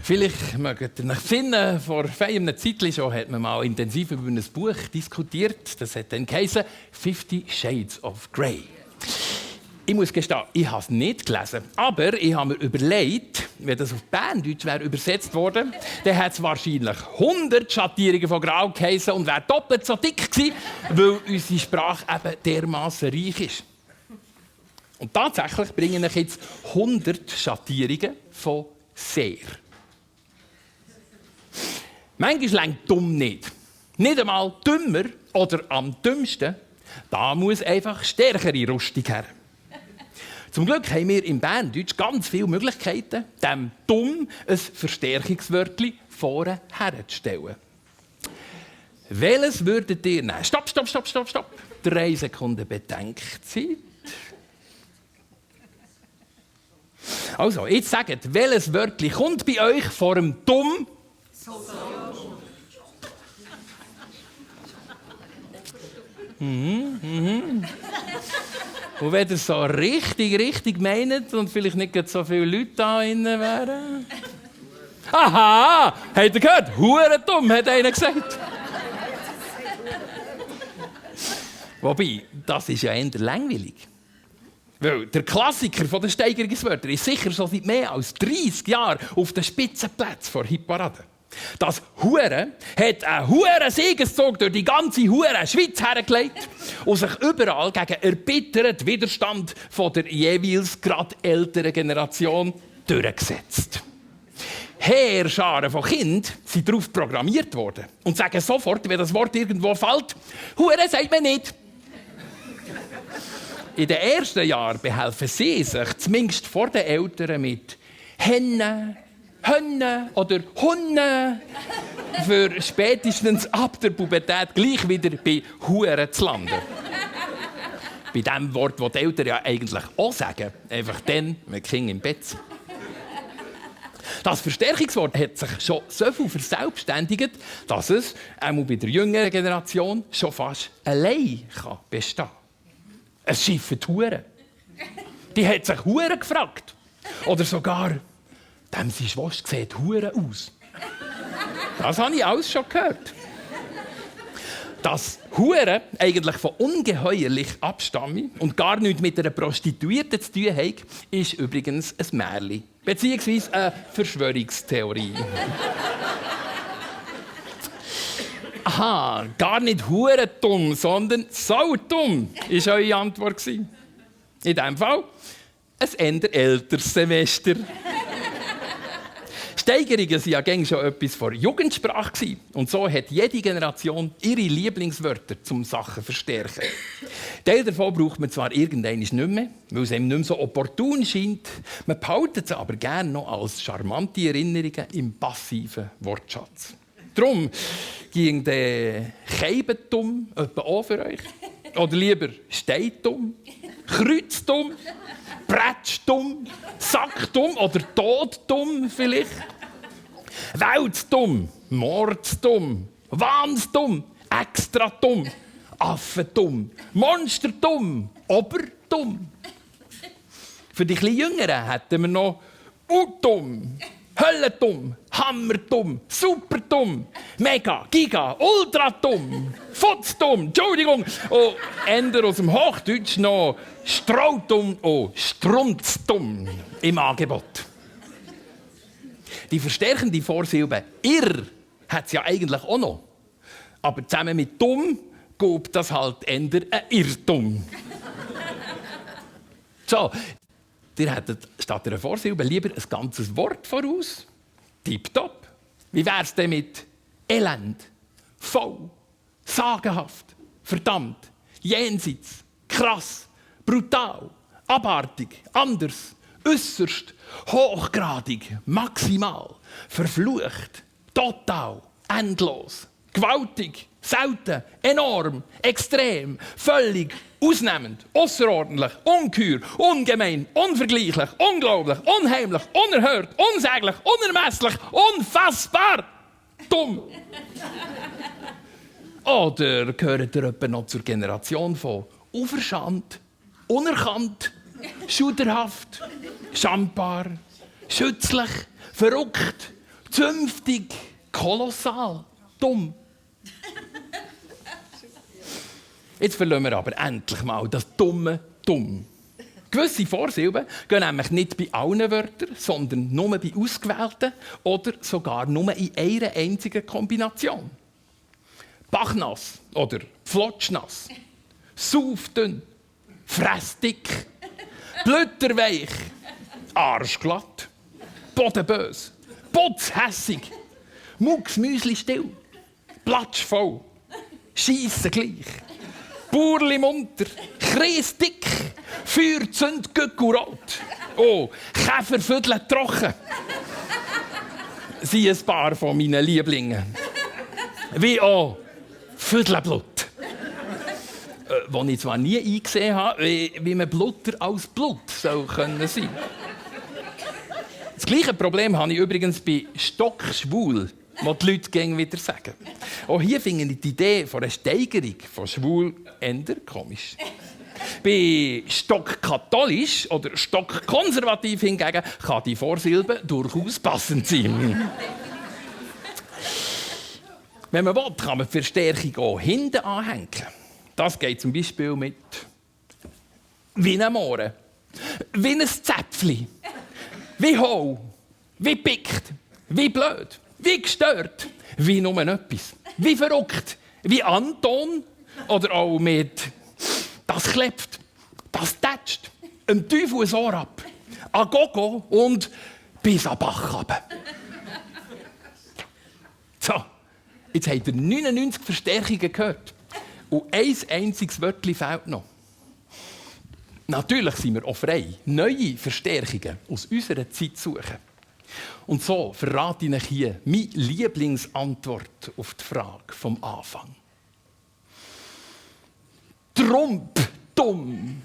Vielleicht mögt ihr euch finden, vor einer Zeit schon hat man mal intensiv über ein Buch diskutiert. Das hat dann geheißen «50 Shades of Grey». Ich muss gestehen, ich habe es nicht gelesen. Aber ich habe mir überlegt, wenn das auf Berndeutsch übersetzt worden wäre, dann hätte es wahrscheinlich 100 Schattierungen von Grau geheißen und wäre doppelt so dick gewesen, weil unsere Sprache eben dermassen reich ist. Und tatsächlich bringen ich jetzt 100 Schattierungen von «sehr». Manchmal reicht dumm nicht. Nicht einmal dümmer oder am dümmsten. Da muss einfach stärkere Rüstung her. Zum Glück haben wir im Berndeutsch ganz viele Möglichkeiten, dem dumm ein Verstärkungswörtchen vorne herzustellen. Welches würdet ihr nehmen? Stopp. 3 Sekunden Bedenkzeit. Also, jetzt sagt, welches Wörtchen kommt bei euch vor dem dumm? Und wenn ihr so richtig meint und vielleicht nicht so viele Leute da drin wären. Aha! Habt ihr gehört? Hurendumm, hat einer gesagt. Wobei, das ist ja eher langweilig. Weil der Klassiker der Steigerungswörter ist sicher schon seit mehr als 30 Jahren auf den Spitzenplätzen vor Hitparade. Das Hure hat einen Huren-Siegeszug durch die ganze Huren-Schweiz hergelegt und sich überall gegen erbitterten Widerstand von der jeweils gerade älteren Generation durchgesetzt. Heerscharen von Kindern sind darauf programmiert worden und sagen sofort, wenn das Wort irgendwo fällt, Hure sagt man nicht. In den ersten Jahren behelfen sie sich, zumindest vor den Eltern, mit Hennen, Hönne oder Hunde, für spätestens ab der Pubertät gleich wieder bei Huren zu landen. Bei dem Wort, das die Eltern ja eigentlich auch sagen, einfach dann, wenn die Kinder im Bett sind. Das Verstärkungswort hat sich schon so viel verselbstständigt, dass es auch bei der jüngeren Generation schon fast allein bestehen kann. Es schifft Huren. Die hat sich Huren gefragt. Oder sogar, dem seine Schwester sieht Huren aus. Das habe ich alles schon gehört. Dass Huren eigentlich von ungeheuerlich abstammen und gar nichts mit einer Prostituierten zu tun haben, ist übrigens ein Märchen. Beziehungsweise eine Verschwörungstheorie. Aha, gar nicht hurendumm, sondern saudumm, war eure Antwort. In diesem Fall ein eher älteres Semester. Steigerungen waren ja gängig schon etwas von Jugendsprache. Und so hat jede Generation ihre Lieblingswörter zum Sachen verstärken. Teil davon braucht man zwar irgendwann nicht mehr, weil es einem nicht mehr so opportun scheint. Man behaltet sie aber gerne noch als charmante Erinnerungen im passiven Wortschatz. Darum ging der Keibendumm etwa auch für euch. Oder lieber Steindumm, Kreuzdumm, Bretschdumm, Sackdumm oder Toddumm vielleicht. Weltdumm, Mordsdumm, Wahndumm, Extradumm, Affendumm, Monsterdumm, Oberdumm. Für die etwas Jüngeren hätten wir noch Udumm, Höllendumm, Hammerdumm, Superdumm, Mega, Giga, Ultradumm, Futzdumm, Entschuldigung, und änder aus dem Hochdeutsch noch Straudumm und Strunzdumm im Angebot. Die verstärkende Vorsilbe «ir» hat es ja eigentlich auch noch. Aber zusammen mit «dumm» gibt das halt eher ein Irrtum. So. Ihr hättet statt einer Vorsilbe lieber ein ganzes Wort voraus. Tipptopp. Wie wäre es denn mit elend, faul, sagenhaft, verdammt, jenseits, krass, brutal, abartig, anders, äußerst, hochgradig, maximal, verflucht, total, endlos, gewaltig, selten, enorm, extrem, völlig, ausnehmend, außerordentlich, ungeheuer, ungemein, unvergleichlich, unglaublich, unheimlich, unerhört, unsäglich, unermesslich, unfassbar, dumm. Oder gehört ihr etwa noch zur Generation von unverschant, unerkannt, schuderhaft, schambar, schützlich, verrückt, zünftig, kolossal, dumm. Jetzt verlassen wir aber endlich mal das dumme Dumm. Gewisse Vorsilben gehen nämlich nicht bei allen Wörtern, sondern nur bei ausgewählten oder sogar nur in einer einzigen Kombination. Bachnass oder Flotschnass, saufdünn, fressdick, blüterweich, arschglatt, bodenbös, putzhässig, mucksmüsli still, platschvoll, scheisse gleich, burli munter, kreisdick, feuerzünd gückurot, oh, Käferviertel trocken. Sie ein paar von meinen Lieblingen. Wie auch Viertelblut. Wo ich zwar nie eingesehen habe, wie man Blutter als Blut sein können. Das gleiche Problem habe ich übrigens bei Stockschwul, was die Leute gerne wieder sagen. Auch hier finde ich die Idee von einer Steigerung von schwul eher komisch. Bei stockkatholisch oder stockkonservativ hingegen kann die Vorsilbe durchaus passend sein. Wenn man will, kann man die Verstärkung auch hinten anhängen. Das geht zum Beispiel mit wie ein Mohren, wie ein Zäpfli, wie Hau, wie pickt, wie blöd, wie gestört, wie nur etwas, wie verrückt, wie Anton oder auch mit das klebt, das tätscht, dem Teufel ein Ohr ab, an Gogo und bis an Bach runter. So, jetzt habt ihr 99 Verstärkungen gehört. Und ein einziges Wörtchen fehlt noch. Natürlich sind wir auch frei, neue Verstärkungen aus unserer Zeit zu suchen. Und so verrate ich euch hier meine Lieblingsantwort auf die Frage vom Anfang. Trump, dumm.